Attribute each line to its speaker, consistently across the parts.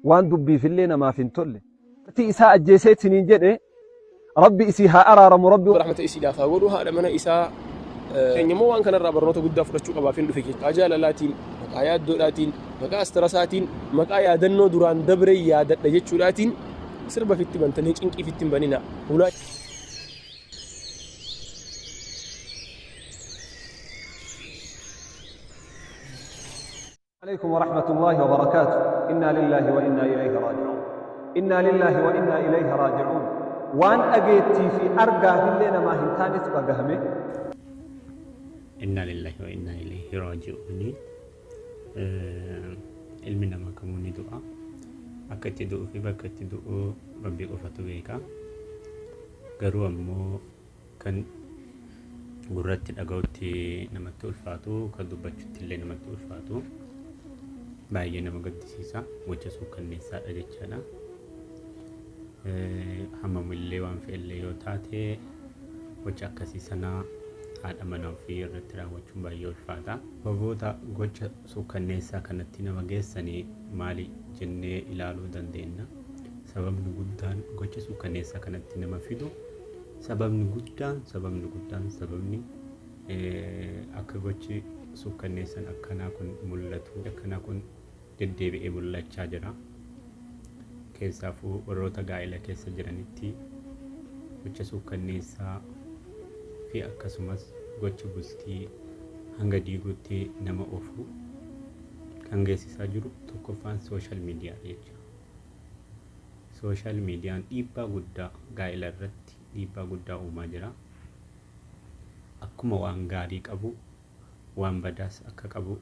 Speaker 1: Waan dubbiifillee namaaf hin tolle. Jaartii isaa ajjeeseetiniin jedhe Rabbi isii haa araaramu Rabbi.
Speaker 2: Rahmata isiidhaaf haa godhu haadha mana isaa. Keenya immoo waan kanarraa barnoota guddaa fudhachuu qabaaf hin dhufe jechuudha. Maqaa jaalalaatiin, maqaa yaaddoodhaatiin, maqaa astirasaatiin, maqaa yaadannoo duraan dabree yaadadha jechuudhaatiin sirba fitti bantanii cinqii fitti hin banina. Hulaa.
Speaker 1: عليكم ورحمة الله وبركاته. إنا لله وإنا إليه راجعون، إنا لله وإنا إليه راجعون. Waan dhageettii fi argaafillee namaa hin taanetu dhagahame.
Speaker 3: Innaa lillahi wa innaa ilayhi raaji'uuni. Ilmi namaa kamuu ni du'a. Akka itti du'uu fi bakka itti du'u Rabbi qofatu beeka. Garuu ammoo kan gurratti dhaga'utti namatti ulfaatu, kan dubbachutti illee namatti ulfaatu, baay'ee nama gaddisiisa, gocha suukkanneessaadha jechaadha. Hammamillee waan fe'ellee yoo taate gocha akkasii sana haadha mana ofii irratti raawwachuun baay'ee ulfaata. Sababoota gocha suukkanneessaa kanatti nama geessanii maali jennee ilaaluu dandeenya. Sababni guddaan gocha suukkanneessaa kanatti nama fidu, sababni guddaan, sababni guddaan, sababni akka gochi suukkanneessan akkanaa kun mul'atu, akkanaa kun deddeebi'ee mul'achaa jira. Keessaafuu warroota gaa'ela keessa jiranitti gocha suukkanneessaa fi akkasumas gocha bultii hanga diiguutti nama ofu kan geessisaa jiru tokkoffaan social media jecha. Social miidiyaan dhiibbaa guddaa gaa'ela irratti dhiibbaa guddaa uumaa jira. Akkuma waan gaarii qabu waan badaas akka qabu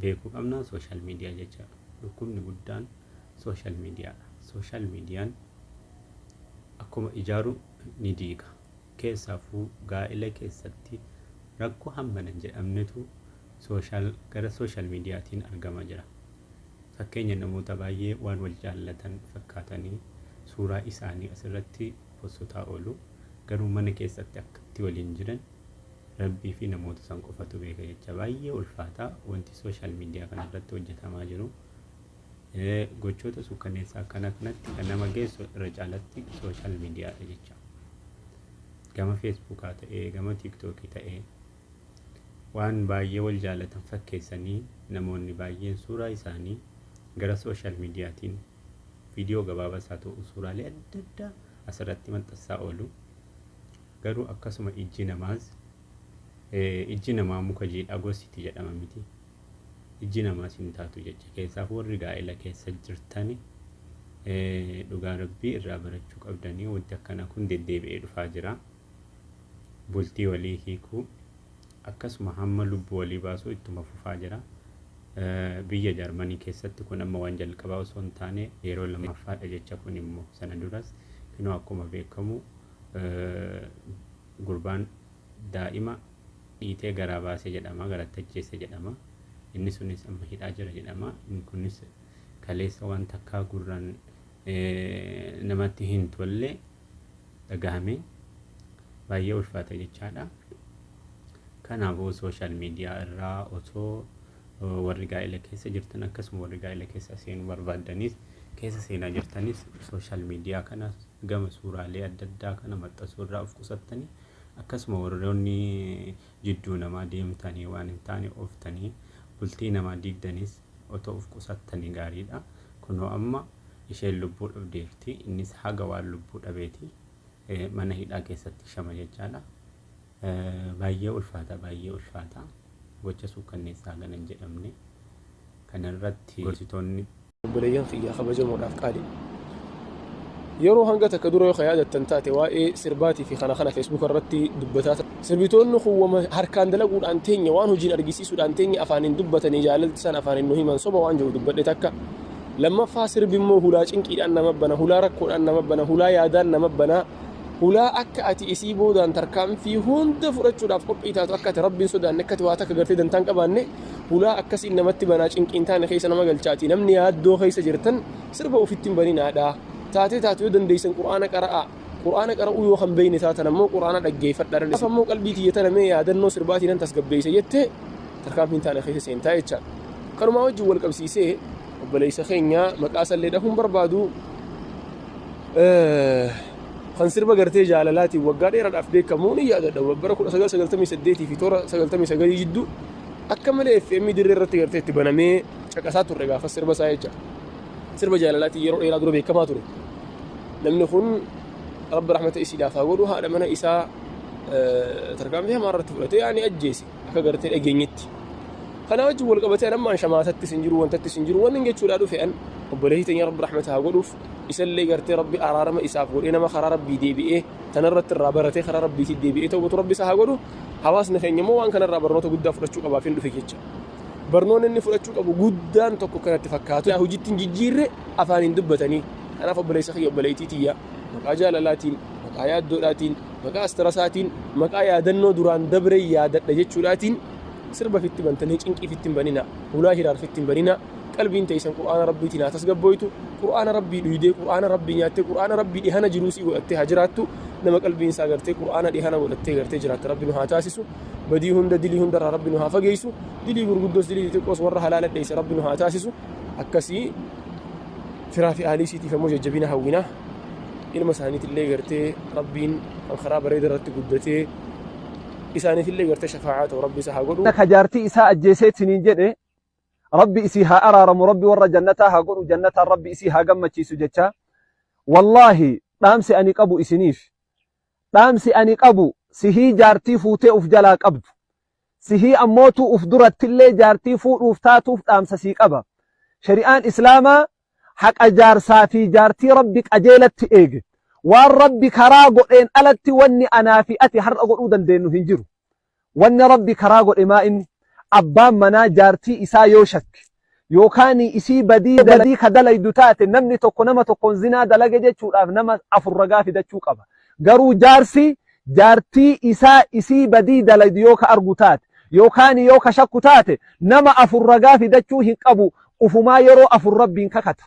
Speaker 3: beekuu qabna social miidiyaa jecha. Dhukkubni guddaan social miidiyaadha. Social miidiyaan akkuma ijaaru ni diiga. Keessaafuu gaa'ela keessatti rakkoo hammana hin jedhamnetu social gara social miidiyaatiin argama jira. Fakkeenya, namoota baay'ee waan wal jaallatan fakkaatanii suuraa isaanii asirratti postotaa oolu. Garuu mana keessatti akkatti waliin jiran Rabbii fi namoota san qofatu beeka jecha. Baay'ee ulfaata wanti social media kanarratti hojjetamaa jiru. Gochoota suukkaneessaa akkana kanatti kan nama geessu irra caalatti social mediadha jecha. Gama Facebookaa ta'ee, gama TikTokii ta'ee, waan baay'ee wal jaalatan fakkeessanii namoonni baay'een suuraa isaanii gara social mediatiin viidiyoo gabaabaas haa ta'u suuraalee adda addaa asirratti maxxansaa oolu. Garuu akkasuma ijji namaas, ijji namaa muka jiidhaa gorsiti jedhama miti. Ijji namaas hin taatu jecha. Keessaafuu warri gaa'ela keessa jirtani dhugaa Rabbii irraa barachuu qabdanii, wanti akkanaa kun deddeebi'ee dhufaa jira. Bultii walii hiikuu akkasuma hamma lubbuu walii baasuu ittuma fufaa jira. Biyya Jaarmanii keessatti kun amma waan jalqabaa osoo hin taane yeroo lammaffaadha jecha. Kun immoo sana duras kinoo akkuma beekamu gurbaan daa'ima dhiitee garaa baase jedhama, garatti ajjeese jedhama. Inni sunis amma hidhaa jira jedhama. Inni kunis kaleessa waan takkaa gurraan namatti hin tolle dhagahame, baay'ee ulfaata jechaadha. Kanaafuu social media irraa osoo warri gaa'ela keessa jirtan, akkasuma warri gaa'ela keessa seenuu barbaaddanis, keessa seenaa jirtanis, social media kana gama suuraalee adda addaa kana maxxansuu irraa of qusattanii, akkasuma warroonni jidduu namaa deemtanii waan hin taane ooftanii bultii namaa diigdanis otoo of qusattanii gaariidha. Kunoo amma isheen lubbuu dhabdeerti, innis haga waan lubbuu dhabeeti mana hidhaa keessatti shama jechaadha. Baay'ee ulfaata, baay'ee ulfaata, gocha suukkanneessaa hagana hin jedhamne kanarratti gorsitoonni.
Speaker 2: Obboleeyyan kiyya kabajamoodhaaf qaali. Yeroo hanga takka dura yoo ka yaadattan taate waa'ee sirbaatii fi kana kana Facebook irratti dubbataa. Sirbitoonni kun wama harkaan dalaguudhaan teenya, waan hojiin argisiisuudhaan teenya afaaniin dubbatanii jaalalti isaan afaaniin nu himan soba waan jiru dubbadhe takka. Lammaffaa, sirbi immoo hulaa cinqiidhaan nama bana, hulaa rakkoodhaan nama bana, hulaa yaadaan nama bana, hulaa akka ati isii boodaan tarkaanfii hunda fudhachuudhaaf qophii taatu, akka ati Rabbiin sodaanne, akka ati waa takka gartee dantaan qabaanne hulaa akkasiin namatti banaa, cinqiin taane keessa nama galchaati. Namni yaaddoo keessa jirtan sirba ofitti hin baninaadha. Taatee taatu yoo dandeessan Qur'aana qara'aa. Qur'aana qara'uu yoo kan beeyne taatan ammoo Qur'aana dhaggeeffadha. Gaafa ammoo qalbii tiyya tana mee yaadannoo sirbaatiin nan tasgabbeessa jette tarkaanfiin taane keessa seentaa jecha. Kanumaa wajjin wal qabsiisee Obboleessa keenya maqaa isallee dhahuun barbaadu, kan sirba gartee jaalalaatiin waggaa dheeraadhaaf beekamu ni yaadadha. Bara 1998 fi toora 99 jidduu akka malee FM dirree irratti gartee itti banamee caqasaa turre gaafa sirba isaa jecha. Sirba jaalalaatiin yeroo dheeraa dura beekamaa ture. Namni kun, Rabbi rahmata isiidhaaf haa godhu, haadha mana isaa tarkaanfii hamaa irratti fudhatee yaani ajjeese akka gartee dhageenyetti. Kana wajjin wal qabatee ammaan shamaatattis hin jiru, wantattis hin jiru. Wanni jechuudhaa dhufe an obboleettii teenya Rabbi rahmata haa godhuuf, isallee gartee Rabbi araarama isaaf godhee, nama karaa Rabbii deebi'ee tanarratti irraa baratee karaa Rabbiitti deebi'ee ta'utu Rabbi isaa haa godhu. Hawaasni keenya immoo waan kanarraa barnoota guddaa fudhachuu qabaaf hin dhufe jecha. Barnoonni inni fudhachuu qabu guddaan tokko kanatti fakkaatu hojiitti hin jijjiirre afaan hin dubbatanii. Kanaaf obboleessa kiyya, obboleettii tiyya, maqaa jaalalaatiin, maqaa yaaddoodhaatiin, maqaa astirasaatiin, maqaa yaadannoo duraan dabree yaadadha jechuudhaatiin sirba fitti bantanii cinqii fitti hin banina, hulaa hiraar fitti hin banina. Qalbiin teessan Qur'aana Rabbiitiin haa tasgabbooytu. Qur'aana Rabbii dhuydee, Qur'aana Rabbii nyaattee, Qur'aana Rabbii dhihana jiruu sii godhattee haa jiraattu. Nama qalbiin isaa gartee Qur'aana dhihana godhattee gartee jiraatte Rabbi nu haa taasisu. Badii hunda, dilii hundarraa Rabbi nu haa fageessu. Dilii gurguddoos, dilii xixiqqoos warra halaala dheeyse Rabbi nu haa taasisu. Akkasii firaa fi aalii isiitiif ammoo jajjabina hawwina. Ilma isaaniitillee gartee Rabbiin kan karaa bareeda irratti guddatee isaaniifillee gartee shafaa'aa ta'u Rabbi isa haa godhu.
Speaker 1: Ka jaartii isaa ajjeeseetiniin jedhe, Rabbi isii haa araaramu, Rabbi warra jannataa haa godhu, jannataan Rabbi isii haa gammachiisu jecha. Wallaahi, dhaamsi ani qabu isiniif, dhaamsi ani qabu sihii jaartii fuutee uf jalaa qabdu, sihii ammootuu uf durattillee jaartii fuudhuuf taatuuf dhaamsa sii qaba. Shari'aan Islaamaa haqa jaarsaa fi jaartii Rabbi qajeelatti eege. Waan Rabbi karaa godheen alatti wanni anaa fi ati har'a godhuu dandeenyu hin jiru. Wanni Rabbi karaa godhe maa inni? Abbaan manaa jaartii isaa yoo shakke yookaan isii badii ka dalaydu taate, namni tokko nama tokkoon zinaa dalage jechuudhaaf nama afur ragaa fidachuu qaba. Garuu jaarsi jaartii isaa isii badii dalaydu yoo ka argu taate yookaan yoo ka shakku taate, nama afur ragaa fidachuu hin qabu. Ufumaa yeroo afur Rabbiin kakata.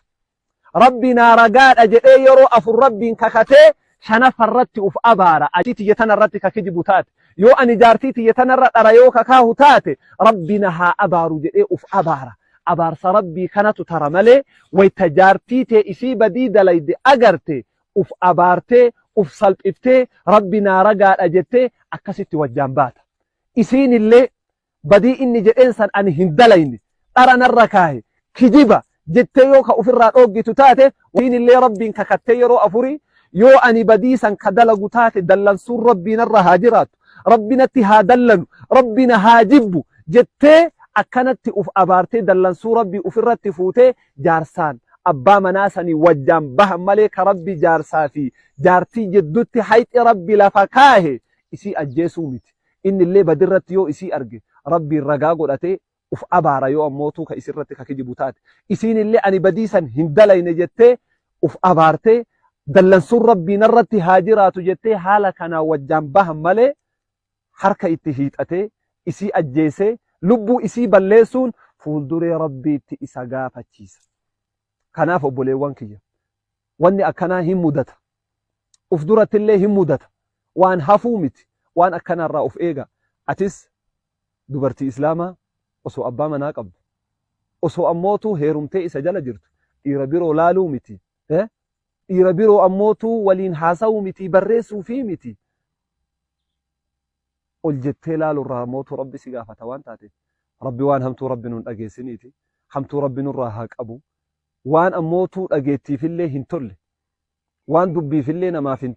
Speaker 1: "Rabbi naa ragaadha" jedhee yeroo afur Rabbiin kakatee shanaffarratti uf abaara. Jaartii tiyya tanarratti ka kijibu taate, yoo ani jaartii tiyya tanarra dhara yoo kakaahu taate, Rabbi na haa abaaru jedhee uf abaara. Abaarsa Rabbii kanatu tara malee, wayta jaartii tee isii badii dalayde agarte uf abaartee, uf salphiftee, "Rabbi naa ragaadha" jettee akkasitti wajjaan baata. Isiinillee badii inni jedheen san ani hin dalayne, dhara narra kaahe, kijiba jettee yoo ka ofirraa dhooggitu taate, isiinillee Rabbiin kakattee yeroo afurii, "Yoo ani badii san ka dalagu taate, dallansuun Rabbii narra haa jiraattu, Rabbi natti haa dallanu, Rabbi na haa jibbu" jettee akkanatti uf abaartee dallansuu Rabbii ofirratti fuutee jaarsaan abbaa manaa sanii wajjaan bahan malee, ka Rabbi jaarsaa fi jaartii jiddutti hayxi Rabbi lafa kaahe isii ajjeesuu miti. Inni illee badirratti yoo isii arge Rabbiin ragaa godhatee uf abaara. Yoo ammootuu ka isirratti ka kijibu taate, isiin illee ani badii san hin dalayne jettee uf abaartee dallansuun Rabbii narratti haa jiraatu jettee haala kanaan wajjaan bahan malee, harka itti hiixatee isii ajjeesee lubbuu isii balleessuun fuulduree Rabbiitti isa gaafachiisa. Kanaaf obboleewwan kiyya, wanni akkanaa hin mudata. Uf durattillee hin mudata. Waan hafuu miti. Waan akkanaarraa of eega. Atis dubartii Islaamaa osoo abbaa manaa qabdu, osoo ammootuu heerumtee isa jala jirtu, dhiira biroo laaluu miti. Dhiira biroo ammootuu waliin haasawuu miti, barreessuufii miti. Ol jettee laaluurraa ammootuu Rabbi si gaafata waan taateef. Rabbi waan hamtuu Rabbi nun dhageessiniiti. Hamtuu Rabbi nurraa haa qabu. Waan ammootuu dhageettiifillee hin tolle, waan dubbiifillee namaaf hin